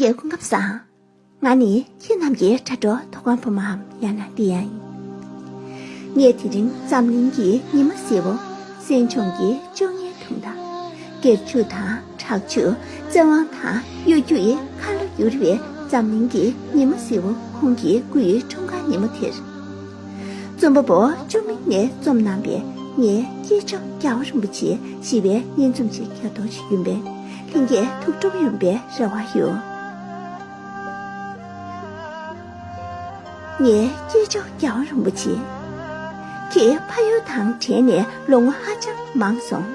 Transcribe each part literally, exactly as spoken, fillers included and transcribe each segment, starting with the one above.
ཀྱེ་སྐུ་ཁམས་བཟང་། ང་ནི་ཁྱེད་རྣམས་ཀྱི་དྲ་གྲོགས་དོ་དགོང་བུ་མོའམ་ཡང་ན་ཏི་ཡང་ཡིན། ངས་དེ་རིང་འཛམ་གླིང་གི་ཉི་མ་ཟེར་བོ། སེང་ལྕོང་གི་བཅོ་ལྔའི་དུང་ཟླ། སྒེར་ཆུ་དང་བྲག་ཆུ། བཙན་དབང་དང་གཡོ་སྒྱུ་ཡི་ཁ་ལོ་བསྒྱུར་བའི་འཛམ་གླིང་གི་ཉི་མ་ཟེར་བོ་ཁོང་གི་སྐུའི་འཁྲུངས་སྐར་ཉིན་མོ་དེར། རྩོམ་པ་པོ་ཅུང་མིང་ནས་རྩོམ་གནང་བའི་ངའི་སྐྱེས་མཆོག་རྒྱལ་བ་རིན་པོ་ཆེ་ཞེས་པའི་སྙན་རྩོམ་ཞིག་ཁྱེར་ཏོ་ཞིག་ཡིན་པས་ལྷན་རྒྱས་ཐུགས་སྤྲོ་ཡོང་པའི་རེ་བ་ཡོད། ངའི་སྐྱེས་མཆོག་རྒྱལ་བ་རིན་པོ་ཆེ། ཁྱེད་ཕ་ཡུལ་དང་བྲལ་ནས་ལོ་ངོ་ཧ་ཅང་མང་སོང་།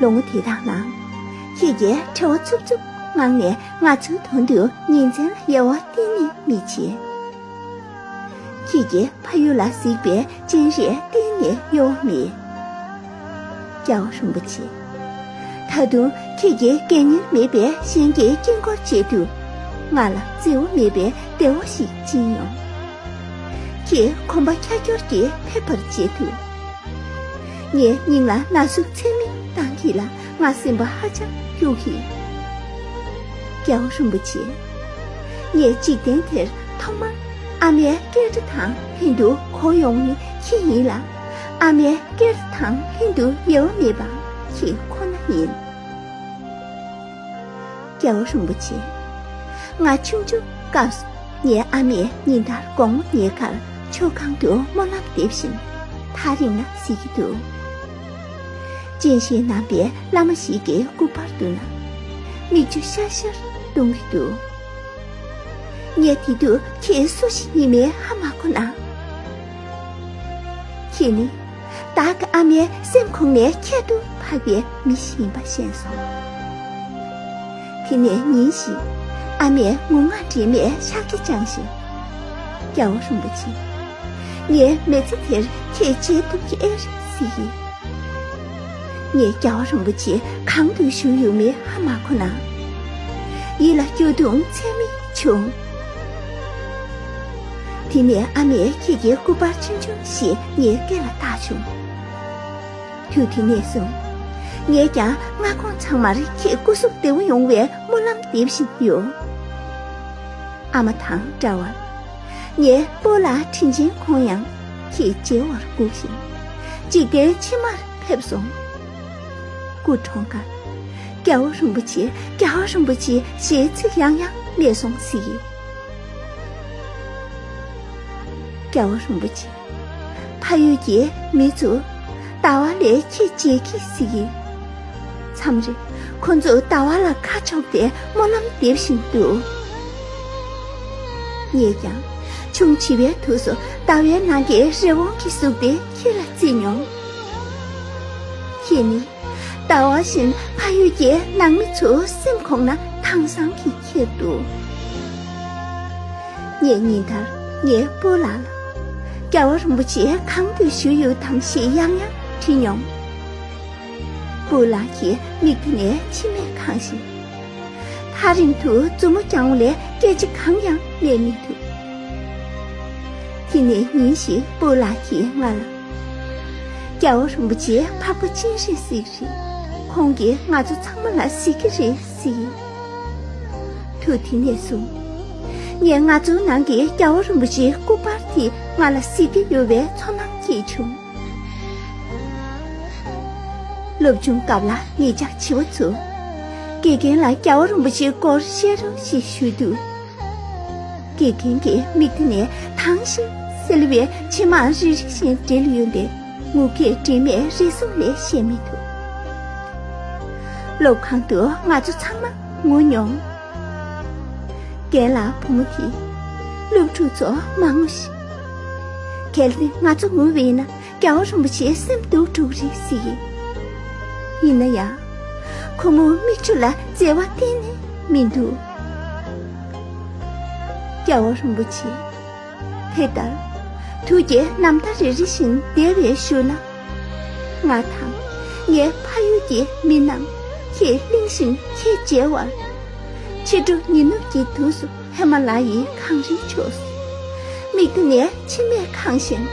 ལོ་ངོ་དེ་དག་ནང་། ཁྱེད་ཀྱིས་བྲེལ་བ་འཚུབ་འཚུབ་ངང་ནས་ང་ཚོའི་དོན་དུ་ཉིན་མཚན་ལ་དབྱེ་བ་གཏན་ནས་མི་བྱེད། ཁྱེད་ཀྱིས་ཕ་ཡུལ་ལ་གཟིགས་པའི་སྤྱན་རས་གཏན་ནས་གཡོ་བ་མེད། རྒྱལ་བ་རིན་པོ་ཆེ། ད་དུང་ཁྱེད་ཀྱི་དགེ་བསྙེན་མེད་པའི་གཞན་གྱི་དཀྱིལ་འཁོར་བཅས་དུ། ང་ལ་བརྩེ་བ་མེད་པའི་བདེ་བ་ཞིག་སྦྱིན་ཡོང་། ཁྱེད་གོམ་པ་ཁྱ་ཁྱོར་གྱིས་ཕེབས་པར་བྱེད་དུས། ངའི་སྙིང་ལ་ན་ཟུག་ཚད་མེད་བཏང་གི་ལ་ང་སེམས་པ་ཧ་ཅང་སྐྱོ་གི། རྒྱལ་བ་རིན་པོ་ཆེ། ངས་འཇིག་རྟེན་དེར་ཐོག་མར་ཨ་མའི་སྐད་སྒྲ་དང་ལྷན་དུ་གོ་ཡོང་ནི་ཁྱེད་ཡིན་ལ། ཨ་མའི་སྐད་སྒྲ་དང་ལྷན་དུ་ཡལ་བ་མེད་པ་ཁྱེད་ཁོ་ན་ཡིན། རྒྱལ་བ་རིན་པོ་ཆེ། ང་ཆུང་ཆུང་སྐབས་སུ་ངའི་ཨ་མས་ཉིན་ལྟར་དགོང་མོ་ཉལ་ཁར་མཆོད་ཁང་དུ་སྨོན་ལམ་འདེབས་བཞིན་ཐག་རིང་ན་གཟིགས་ཀྱི་འདུག་སྤྱན་ཤེལ་བསྣམས་པའི་བླ་མ་ཞིག་གི་སྐུ་པར་དུ་ན་མིག་ཆུ་ཤར་ཤར་གཏོང་གི་འདུག་ངས་དེ་དུས་ཁྱེད་སུ་ཞིག་ཡིན་མིན་ཧ་མ་གོ་ན། ཁྱེད་ནི་བདག་གི་ཨ་མའི་སེམས་ཁོང་ནས་ཁྱད་དུ་འཕགས་པའི་མི་ཞིག་ཡིན་པ་ཤེས་སོང་། དེ་ནས་ཉིན་ཞིག་ཨ་མས་ངུ་ངག་འདྲེས་མའི་ཤག་གི་བཅངས་ཤིང་། རྒྱལ་བ་རིན་པོ་ཆེ། ངའི་མི་ཚེ་དེར་ཁྱེད་བརྗེད་ཐུབ་ཀྱི་ཨེ་རེད་ཟེར་གི། ངས་རྒྱལ་བ་རིན་པོ་ཆེ་གང་དུ་བཞུགས་ཡོད་མེད་ཧ་མ་གོ་ན། ཡིད་ལ་སྐྱོ་གདུང་ཚད་མེད་བྱུང་། དེ་ནས་ཨ་མས་ཁྱེད་ཀྱི་སྐུ་པར་ཆུང་ཆུང་ཞིག་ངའི་སྐེ་ལ་བཏགས་བྱུང་། དུས་དེ་ནས་བཟུང་། ངས་ཀྱང་སྔ་དགོང་ཚང་མར་ཁྱེད་སྐུ་གཟུགས་བདེ་བོ་ཡོང་བའི་སྨོན་ལམ་འདེབས་བཞིན་ཡོད། ཨ་མ་དང་འདྲ་བར། ངའི་སྤོ་ལགས་དྲིན་ཆེན་ཁོང་ཡང་ཁྱེད་མཇལ་བར་སྒུག་བཞིན། འཇིག་རྟེན་ཕྱི་མར་ཕེབས་སོང་། སྐུ་གྲོངས་ཁར། རྒྱལ་བ་རིན་པོ་ཆེ། རྒྱལ་བ་རིན་པོ་ཆེ་ཞེས་ཚིག་ཡང་ཡང་སྨྲས་སོང་ཟེར་གི། རྒྱལ་བ་རིན་པོ་ཆེ། ཕ་ཡུལ་གྱི་མི་ཚོ་ཟླ་བ་ལས་ཁྱེད་མཇལ་གི་ཟེར་གི། མཚམས་རེ་ཁོ་ཚོ་ཟླ་བ་ལ་ཁ་ཕྱོགས་ཏེ་སྨོན་ལམ་འདེབས་བཞིན་འདུག་ངས་ཀྱང་ཆུང་བྱིས་པའི་དུས་སུ་ཟླ་བའི་ནང་གི་རི་བོང་གི་གཟུགས་དེ་ཁྱེད་ལ་བརྩིས་མྱོང་། ཁྱེད་ནི་ཟླ་བ་བཞིན་ཕ་ཡུལ་གྱི་ནང་མི་ཚོའི་སེམས་ཁོང་ན་དྭངས་གཙང་གིས་ཁེབས་འདུག་ངས་ཉིན་ལྟར་ངའི་སྤོ་ལགས་ལ། རྒྱལ་བ་རིན་པོ་ཆེ་གང་དུ་བཞུགས་ཡོད་དམ་ཞེས་ཡང་ཡང་དྲིས་མྱོང་། སྤོ་ལགས་ཀྱི་མིག་དེ་ནས་མཆི་མས་གང་ཞིང་། ཐག་རིང་དུ་མཛུབ་མོ་བརྐྱང་བ་ལས་སྐད་ཆ་གང་ཡང་སྨྲས་མི་ཐུབ། དེ་ནས་ཉིན་ཞིག་སྤོ་ལགས་ཀྱིས་ང་ལ། རྒྱལ་བ་རིན་པོ་ཆེ་འཕགས་པ་སྤྱན་རས་གཟིགས་རེད། ཁོང་གིས་ང་ཚོ་ཚང་མ་ལ་གཟིགས་ཀྱི་རེད་ཟེར། དུས་དེ་ནས་བཟུང་། ངས་ང་ཚོའི་ནང་གི་རྒྱལ་བ་རིན་པོ་ཆེའི་སྐུ་པར་དེ་ང་ལ་གཟིགས་ཀྱི་ཡོད་པའི་ཚོར་སྣང་སྐྱེས་བྱུང་། སློབ་ཆུང་སྐབས་ལ་ངེད་ཅག་བྱིས་པ་ཚོས་དགེ་རྒན་ལ་རྒྱལ་བ་རིན་པོ་ཆེའི་སྐོར་བཤད་རོགས་ཞེས་ཞུས་དུས། དགེ་རྒན་གྱི་མིག་མཐའ་ནས་དྭངས་ཤིང་གསལ་བའི་མཆི་མ་རེ་རེ་བཞིན་འབྲེལ་ཡོད་པའི་ངུ་སྐད་འདྲེས་མའི་རེ་ཟུང་ལས་བཤད་མི་ཐུབ། སློབ་ཁང་དུ་ང་ཚོ་ཚང་མ་ངུ་མྱོང་། རྒན་ལགས་བུ་མོ་དེས། སློབ་ཕྲུག་ཚོ་མ་ངུ་ཞིག་གལ་ཏེ་ང་ཚོ་ངུ་བས་ན་རྒྱལ་བ་རིན་པོ་ཆེའི་སེམས་སྡུག་འགྲོ་གི་རེད་ཟེར་གི། ཡིན་ན་ཡང་། ཁོ་མོའི་མིག་ཆུ་ལ་བརྗེ་བ་གཏན་ནས་མི་འདུག་རྒྱལ་བ་རིན་པོ་ཆེ། དེ་ལྟར། དུས་ཀྱི་ནམ་ཟླ་རེ་རེ་བཞིན་འདས་པའི་ཤུལ་ལ། ང་དང་ངའི་ཕ་ཡུལ་གྱི་མི་རྣམས་ཁྱེད་གླེང་བཞིན་ཁྱེད་མཇལ་བར། ཕྱི་དྲོ་ཉི་ནུབ་ཀྱི་དུས་སུ་ཧི་མ་ལ་ཡའི་གངས་རིའི་ཕྱོགས་སུ། མིག་མཐའ་ནས་མཆི་མས་གང་ཞིང་།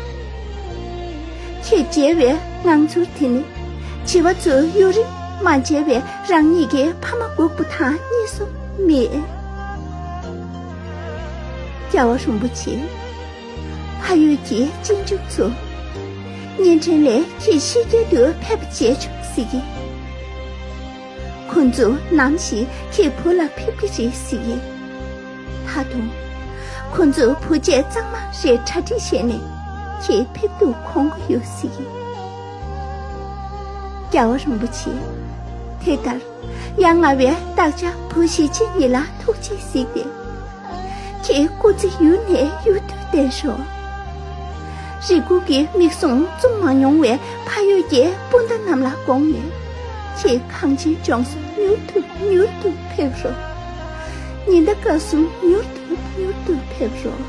ཁྱེད་མཇལ་བའི་ངང་ཚུལ་དེ་ནི། བྱིས་པ་ཚོས་ཡུན་རིང་མ་མཇལ་བའི་རང་ཉིད་ཀྱི་ཕ་མ་སྒུག་པ་དང་གཉིས་སུ་ མེད། རྒྱལ་བ་རིན་པོ་ཆེ། ཕ་ཡུལ་གྱི་གཅེན་གཅུང་ཚོ། བརྙན་འཕྲིན་ལས་ཁྱེད་ཕྱི་རྒྱལ་དུ་ཕེབས་པ་མཇལ་བྱུང་ཟེར་གྱི། ཁོ་ཚོ་ནམ་ཞིག་ཁྱེད་བོད་ལ་ཕེབས་ཀྱི་རེད་ཟེར་གྱི། ད་དུང་། ཁོ་ཚོ་བོད་ཆས་གཙང་མ་རེ་གྲ་སྒྲིག་བྱས་ནས་ཁྱེད་ཕེབས་འདུག་དགོངས་ཀྱི་ཡོད་ཟེར་གྱི། རྒྱལ་བ་རིན་པོ་ཆེ། དེ་ལྟར། ཡ་ང་བའི་བདག་ཅག་བོད་གཞིས་བྱེས་གཉིས་ལ་ཐུགས་རྗེས་གཟིགས་ཏེ། ཁྱེད་སྐུ་ཚེ་ཡུན་ནས་ཡུན་དུ་བརྟན་ཤོག་རེ་སྒུག་གི་མིག་ཟུང་བཙུམ་མ་མྱོང་བའི་ཕ་ཡུལ་གྱི་སྤུན་ཟླ་རྣམས་ལ་དགོངས་ནས། ཁྱེད་གངས་ཅན་ལྗོངས་སུ་མྱུར་དུ་མྱུར་དུ་ཕེབས་རོགས། ཉི་ཟླ་སྐར་གསུམ་མྱུར་དུ་མྱུར་དུ་ཕེབས་རོགས།